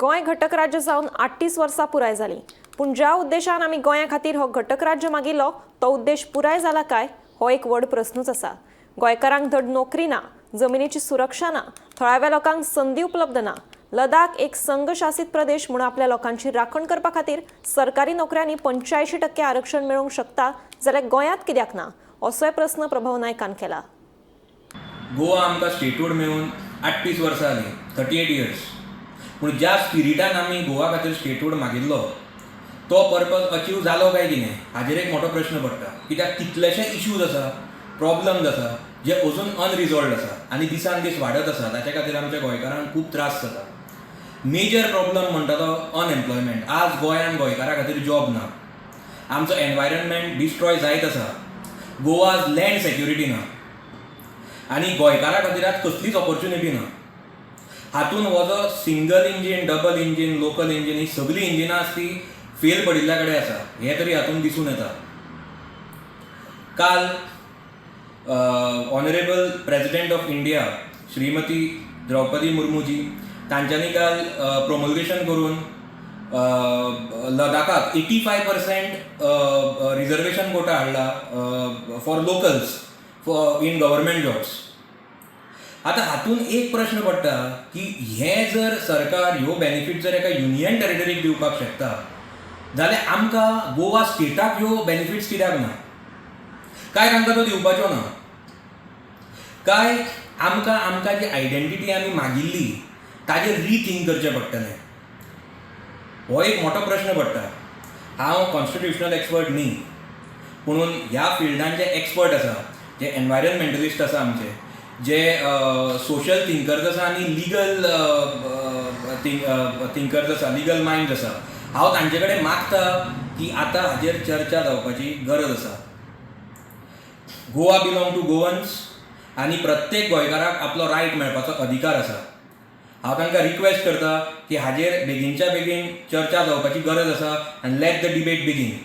गोंय घटक राज्य जावन 38 वर्सां पुराय जालीं, पूण ज्या उद्देशान आमी गोंया खातीर हो घटक राज्य मागिल्लो तो उद्देश पुराय जाला काय हो एक व्हड प्रस्नूच आसा. गोंयकारांक धड नोकरी ना, जमिनीची सुरक्षा ना, थळाव्या लोकांक संदी उपलब्ध ना. लडाख एक संघशासीत प्रदेश म्हूण आपल्या लोकांची राखण करपा खातीर सरकारी नोकऱ्यांनी 85% आरक्षण मेळोवंक शकता जाल्यार गोंयांत कित्याक ना, असोय प्रस्न प्रभाव नायकान केला. गोवा आमकां स्टेटहूड मेळून 38 वर्सां जालीं, 38 इयर्स. पूण ज्या स्पिरिटान आमी गोवा खातीर स्टेटहूड मागिल्लो तो पर्पज अचीव जालो काय कितें, हाजेर एक मोठो प्रश्न पडटा, कित्याक कितलेशे इश्यूज आसा, प्रॉब्लम्स आसा जे अजून अनरिजॉल्वड आसा आनी दिसान दीस वाडत आसा. ताच्या खातीर आमच्या गोंयकारांक खूब त्रास जाता. मेजर प्रॉब्लम म्हणटा तो अनएम्प्लॉयमेंट. आज गोंयांत गोंयकारा खातीर जॉब ना. आमचो एनवायरमेंट डिस्ट्रॉय जायत आसा. गोवा लँड सेक्युरिटी ना आनी गोंयकारा खातीर आज कसलीच ऑपॉर्च्युनिटी ना. हातून हो जो single engine, double engine, local engine, ही सगळीं इंजिनां आसा ती फेल पडिल्ल्या कडेन आसा हें तरी हातून दिसून येता. काल ऑनरेबल प्रेजिडेंट ऑफ इंडिया श्रीमती द्रौपदी मुर्मूजी तांच्यांनी काल प्रोमल्गेशन करून लडाखाक 85% reservation quota हाडला for locals for in government jobs. आतां हातून एक प्रश्न पडटा की हें जर सरकार ह्यो बेनिफीट जर एका युनियन टेरिटरीक दिवपाक शकता जाल्यार आमकां गोवा स्टेटाक ह्यो बेनिफिट्स कित्याक ना? काय तांकां त्यो दिवपाच्यो ना? काय आमकां जी आयडेंटिटी आमी मागिल्ली ताजेर रिथींक करचें पडटलें, हो एक मोठो प्रश्न पडटा. हांव कॉन्स्टिट्युशनल एक्सपर्ट न्ही, पुणून ह्या फिल्डान जे एक्सपर्ट आसा, जे एनवायरमेंटलिस्ट आसा, आमचे जे सोशल थिंकर्स आसा आनी लिगल थिंकर्स आसा, लिगल मायंड्स आसा, हांव तांचे कडेन मागता की आतां हाजेर चर्चा जावपाची गरज आसा. Goa belong to Goans आनी प्रत्येक गोंयकाराक आपलो रायट मेळपाचो अधिकार आसा. हांव तांकां रिक्वेस्ट करता की हाजेर बेगीनच्या बेगीन चर्चा जावपाची गरज आसा आनी let the debate begin.